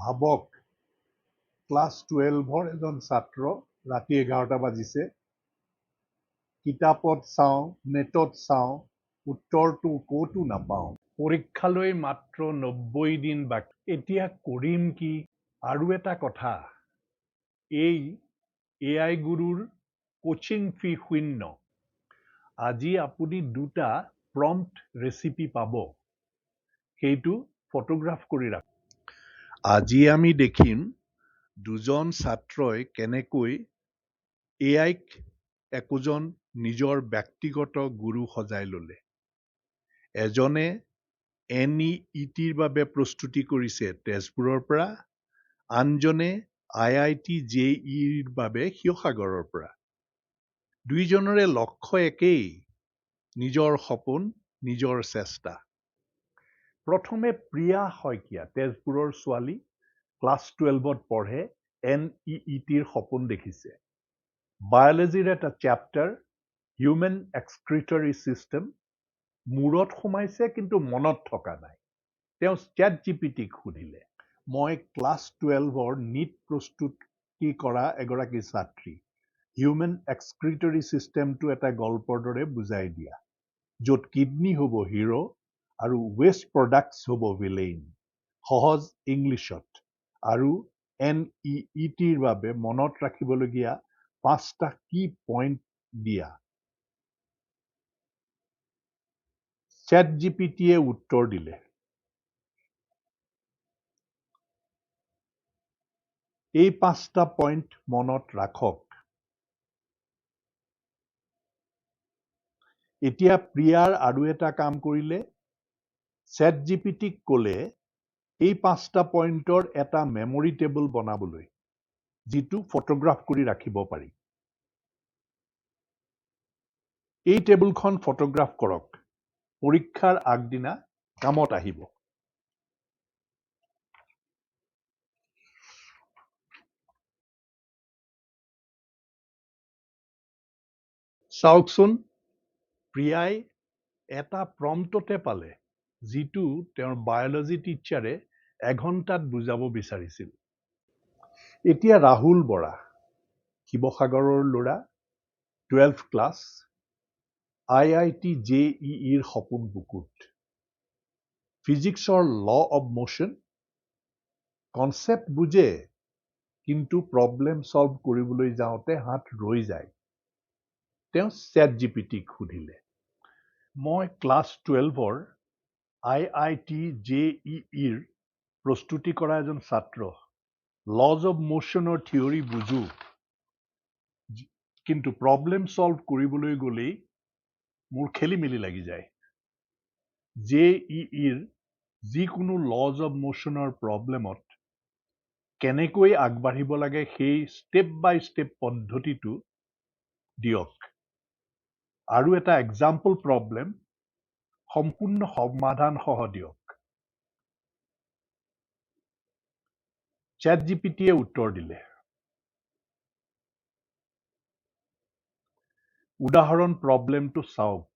ভাবক, ক্লাছ 12ৰ এজন ছাত্ৰ, ৰাতি 11টা বাজিছে, কিতাপত চাওঁ, নেটত চাওঁ, উত্তৰটো ক'তো নাপাওঁ। পৰীক্ষালৈ মাত্ৰ 90 দিন বাকী, এতিয়া কৰিম কি? আৰু এটা কথা, এই এআই গুৰুৰ কোচিং ফি শূন্য। আজি আপুনি দুটা প্ৰম্পট ৰেচিপি পাব, সেইটো ফটোগ্ৰাফ কৰি ৰাখক। আজি আমি দেখিম দুজন ছাত্ৰই কেনেকৈ এআইক একোজন নিজৰ ব্যক্তিগত গুৰু সজাই ল'লে। এজনে এনইইটিৰ বাবে প্ৰস্তুতি কৰিছে তেজপুৰৰ পৰা, আনজনে আইআইটি জেইইৰ বাবে শিৱসাগৰৰ পৰা। দুইজনৰে লক্ষ্য একেই, নিজৰ সপোন, নিজৰ চেষ্টা। প্ৰথমে প্ৰিয়া শইকীয়া, তেজপুৰৰ ছোৱালী, ক্লাছ 12ত পঢ়ে, এনইইটিৰ সপোন দেখিছে। বায়'লজিৰ এটা চেপ্টাৰ, হিউমেন এক্সক্ৰিটৰী চিষ্টেম, মূৰত সোমাইছে কিন্তু মনত থকা নাই। তেওঁ চেট জিপিটিক সুধিলে। মই ক্লাছ 12ৰ নীট প্ৰস্তুতি কৰা এগৰাকী ছাত্ৰী। হিউমেন এক্সক্ৰিটৰী চিষ্টেমটো এটা গল্পৰ দৰে বুজাই দিয়া, য'ত কিডনী হ'ব হিৰ' আৰু ৱেষ্ট প্ৰডাক্টছ হ'ব ভিলেইন। সহজ ইংলিছত, আৰু এনইইটিৰ বাবে মনত ৰাখিবলগীয়া পাঁচটা কী পইণ্ট দিয়া। চেট জিপিটিয়ে উত্তৰ দিলে। এই পাঁচটা পইণ্ট মনত ৰাখক। এতিয়া প্ৰিয়াৰ আৰু এটা কাম কৰিলে, চেট জিপিটিক ক'লে এই পাঁচটা পইণ্টৰ এটা মেমৰি টেবুল বনাবলৈ, যিটো ফটোগ্ৰাফ কৰি ৰাখিব পাৰি। এই টেবুলখন ফটোগ্ৰাফ কৰক, পৰীক্ষাৰ আগদিনা কামত আহিব। চাওকচোন, প্ৰিয়াই এটা প্ৰম্পটতে পালে যিটো তেওঁৰ বায়'লজি টিচাৰে এঘণ্টাত বুজাব বিচাৰিছিল। এতিয়া ৰাহুল বৰা, শিৱসাগৰৰ ল'ৰা, 12 ক্লাছ, আইআইটি জেইইৰ সপোন বুকুত। ফিজিক্সৰ ল অৱ মোশ্যন কনচেপ্ট বুজে, কিন্তু প্ৰব্লেম ছল্ভ কৰিবলৈ যাওঁতে হাত ৰৈ যায়। তেওঁ চেট জিপিটিক সুধিলে। মই ক্লাছ 12ৰ আইআইটি জেইইৰ প্ৰস্তুতি কৰা এজন ছাত্ৰ। লজ অৱ মোশ্যনৰ থিয়ৰী বুজো, কিন্তু প্ৰব্লেম ছল্ভ কৰিবলৈ গ'লেই মোৰ খেলি মেলি লাগি যায়। জেইইৰ যিকোনো লজ অৱ মোশ্যনৰ প্ৰব্লেমত কেনেকৈ আগবাঢ়িব লাগে সেই ষ্টেপ বাই ষ্টেপ পদ্ধতিটো দিয়ক, আৰু এটা এক্সাম্পল প্ৰব্লেম সম্পূৰ্ণ সমাধানসহ দিয়ক। চেট জিপিটিয়ে উত্তৰ দিলে। উদাহৰণ প্ৰব্লেমটো চাওক।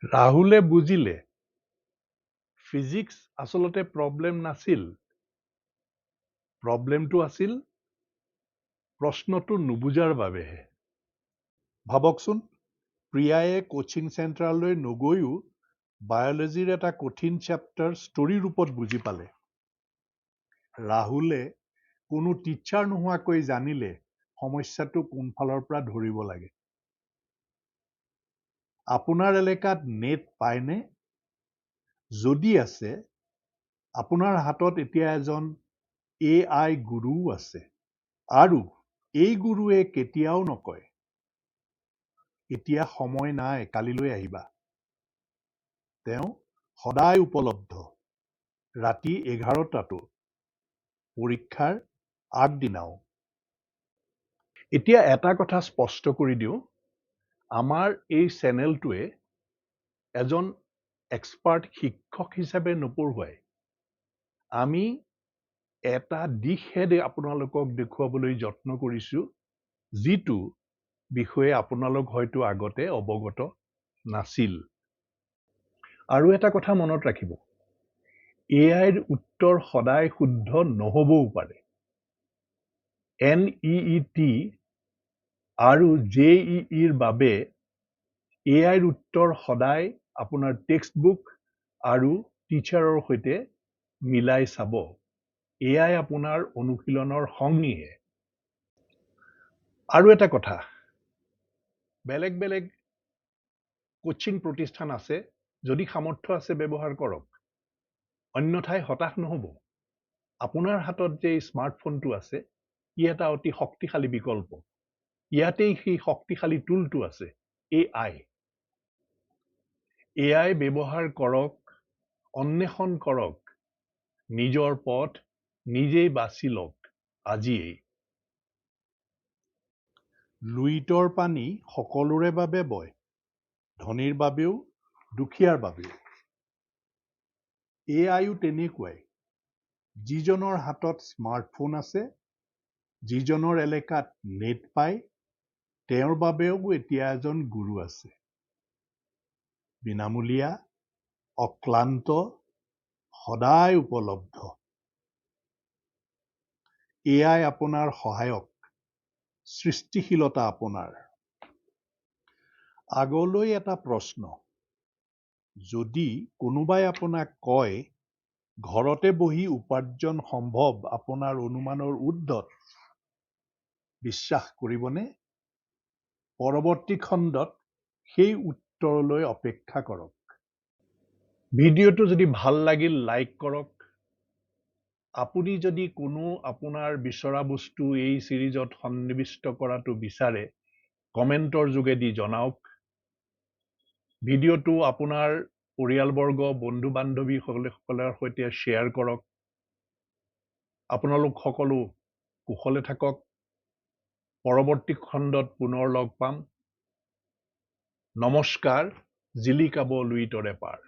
ৰাহুলে বুজিলে, ফিজিক্স আচলতে প্ৰব্লেম নাছিল, প্ৰব্লেমটো আছিল প্ৰশ্নটো নুবুজাৰ বাবেহে। ভাবকচোন, প্ৰিয়ায়ে কোচিং চেণ্টাৰলৈ নগৈও বায়'লজিৰ এটা কঠিন চেপ্টাৰ ষ্টৰী ৰূপত বুজি পালে। ৰাহুলে কোনো টিচাৰ নোহোৱাকৈ জানিলে সমস্যাটো কোনফালৰ পৰা ধৰিব লাগে। আপোনাৰ এলেকাত নেট পায়নে? যদি আছে, আপোনাৰ হাতত এতিয়া এজন এআই গুৰুও আছে। আৰু এই গুৰুৱে কেতিয়াও নকয়, এতিয়া সময় নাই, কালিলৈ আহিবা। তেওঁ সদায় উপলব্ধ, ৰাতি 11টাতো, পৰীক্ষাৰ আগদিনাও। এতিয়া এটা কথা স্পষ্ট কৰি দিওঁ, আমাৰ এই চেনেলটোৱে এজন এক্সপাৰ্ট শিক্ষক হিচাপে নপঢ়ুৱায়। আমি এটা দিশহে আপোনালোকক দেখুৱাবলৈ যত্ন কৰিছোঁ, যিটো বিষয়ে আপোনালোক হয়তো আগতে অৱগত নাছিল। আৰু এটা কথা মনত ৰাখিব, এআইৰ উত্তৰ সদায় শুদ্ধ নহ'বও পাৰে। এনইইটি আৰু জেইইৰ বাবে এআইৰ উত্তৰ সদায় আপোনাৰ টেক্সট বুক আৰু টিচাৰৰ সৈতে মিলাই চাব। এআই আপোনাৰ অনুশীলনৰ সংগীহে। আৰু এটা কথা, বেলেগ বেলেগ কোচিং প্ৰতিষ্ঠান আছে, যদি সামৰ্থ্য আছে ব্যৱহাৰ কৰক, অন্যথাই হতাশ নহ'ব। আপোনাৰ হাতত যে স্মাৰ্টফোনটো আছে, ই এটা অতি শক্তিশালী বিকল্প। ইয়াতেই সেই শক্তিশালী টুলটো আছে, এআই। এআই ব্যৱহাৰ কৰক, অন্বেষণ কৰক, নিজৰ পথ নিজেই বাছি লওক আজিয়েই। লুইতৰ পানী সকলোৰে বাবে বয়, ধনীৰ বাবেও দুখীয়াৰ বাবেও। এআইও তেনেকুৱাই, যিজনৰ হাতত স্মাৰ্টফোন আছে, যিজনৰ এলেকাত নেট পায়, তেওঁৰ বাবেও এতিয়া এজন গুৰু আছে। বিনামূলীয়া, অক্লান্ত, সদায় উপলব্ধ। এআই আপোনাৰ সহায়ক, সৃষ্টিশীলতা আপোনাৰ। আগলৈ এটা প্ৰশ্ন, যদি কোনোবাই আপোনাক কয় ঘৰতে বহি উপাৰ্জন সম্ভৱ আপোনাৰ অনুমানৰ ঊৰ্ধত, বিশ্বাস কৰিবনে? পৰৱৰ্তী খণ্ডত সেই উত্তৰলৈ অপেক্ষা কৰক। ভিডিঅ'টো যদি ভাল লাগিল লাইক কৰক। আপুনি যদি কোনো আপোনাৰ বিচৰা বস্তু এই চিৰিজত সন্নিৱিষ্ট কৰাটো বিচাৰে, কমেণ্টৰ যোগেদি জনাওক। ভিডিঅ'টো আপোনাৰ পৰিয়ালবৰ্গ, বন্ধু বান্ধৱীসকলৰ সৈতে শ্বেয়াৰ কৰক। আপোনালোক সকলো কুশলে থাকক। পৰৱৰ্তী খণ্ডত পুনৰ লগ পাম। নমস্কাৰ, জিলিকাব লুইতৰে পাৰ।